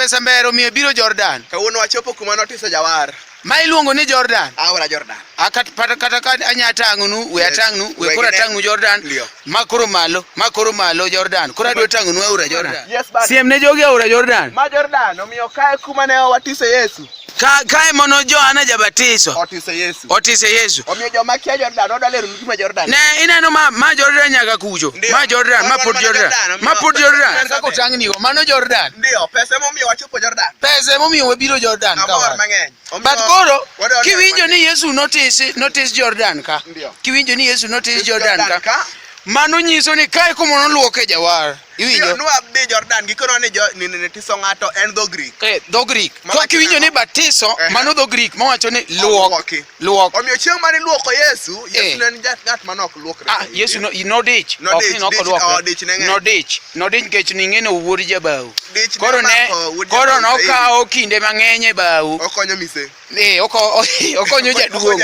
Pesa mbero omiyo biro Jordan. Kawuono wachopo kuma notise jawar. Ma iluongo ni Jordan. Aora Jordan. A kata ka anya tang'nu, we atang'nu, we koro atang'nu Jordan. Ma koro malo, ma koro malo Jordan. Koro adwa tang'nu aora Jordan. Yes, bana. Siem ne jogi aora Jordan. Ma Jordan omiyo kae kuma ne watise Yesu. Ka kae mono Johana Jabatiso Otise Yesu. otise Yesu. Omiyo joma kia Jordan odwa lero gima Jordan. Ne ineno ma Jordan nyaka kucho. Ndio. Ma Jordan, ma pod Mano Jordan. Jordan, Ma pod omiyo- Jordan. Kaka otang'nigo, mano Jordan. Ndio, pesa emomiyo wachopo Jordan. Pesa emomiyo wabiro Jordan ka Amor wan. mang'eny. Omiyo- But koro wadwa lero kiwinjo mang'eny. ni Yesu notis notis Jordan ka. Ndio. Kiwinjo ni Yesu notis Jordan Jordan ka. ka. Mano nyiso ni kae kuma noluoke jawar. Iwinjo? Iwinjo? Nwa dhi Jordan gikono ni jo ni ni tiso ng'ato en dho Greek. Eh, dho Greek. Ma Ko wacho kiwinjo nang'o? ni batiso, Ehe. mano dho Greek mawacho ni luok. Luoki. Luok. Omiyo chieng' mane iluoko Yesu, Yesu Eh. ne en jat ng'at mane ok luokre. Ah, Yesu no, nodich. Nodich, Ok ni nok dich, oluokre. oh, dich ne ng'eny. Nodich. Nodich nikech ning'eno wuod jabau. Dich ne Koro ne omako wuod koro jabau saidi. nokawo kinde mang'eny e bau. Okonyo mise. Eh, okonyo jaduong'.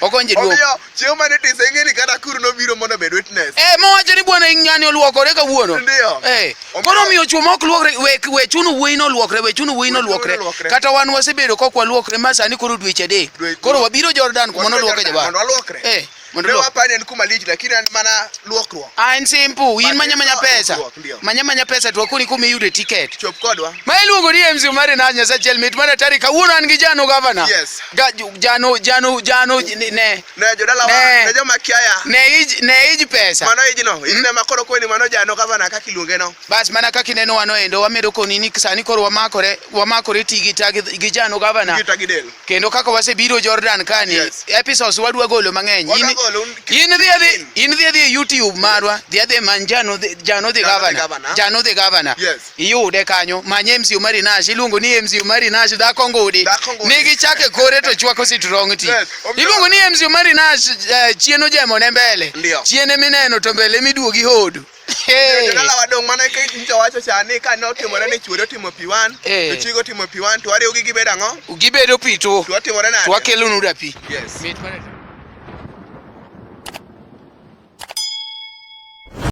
Okonyo jaduong'. Omiyo chieng' mane tise ing'e ni kata kuru nobiro mondo obed witness. Eh, mowacho ni bwana ng'ani oluokore kawuono. Ndio. Eh, Omiyo- koro omiyo chwo ma ok luokre we chuno wuoyi no luokre, we chuno wuoyi no We chuno luokre. luokre. Kata wan wasebedo kok waluokre ma sani koro dweche adek. Koro wabiro Jordan kuma Wabiro noluoke Jordan jabal. Mondo waluokre. Eh, mondo Ne luok. wapani en kuma lich lakini en mana luokruok. Ah, en simple, in manya manya pesa. Luokruok, ndio. Manya manya pesa to wakoni kuma iyude ticket. Chop kodwa. Ma iluongo ni MC Omari na Nyasaye achiel mit mar atari kawuono an gi Jano gavana. Yes. Ga, Jano Jano Jano ne Ne jodalawa, Ne. ne joma kiaya. ne ij pesa. Mano ijno, ijno ema koro kweni mano jano gavana kaka iluonge no. Bas mana kaka ineno wano endo wamedo koni ni sani koro wamakore ti gi ta gi Jano gavana. Gita gi del. Kendo kaka wasebiro Jordan kani Yes. episodes wadwa golo mang'eny. Wadwa golo, In dhi adhi e YouTube marwa, dhi adhi many Jano the Jano the Governor. Governor. Jano the Governor. Yes. Iyude kanyo, many MC Omari Nash, iluongo ni MC Omari Nash dhako ngudi. Dhako ngudi. Nigi chak e kore to chwako sitrong ti. Yes. Omiyo- Iluongo ni MC Omari Nash chien ojemo ne mbele. Ndio. Chien emineno to mbele miduogi hodu. Hey. Jodala wadong' mana ka nyicha wacho cha ni ka notimore ni chuori otimo P1 Eh. to chiege otimo P1 to wariwgi gibedo ang'o? Gibedo pi to To watimore nade? to wakelonu dapi. Yes. Mit mar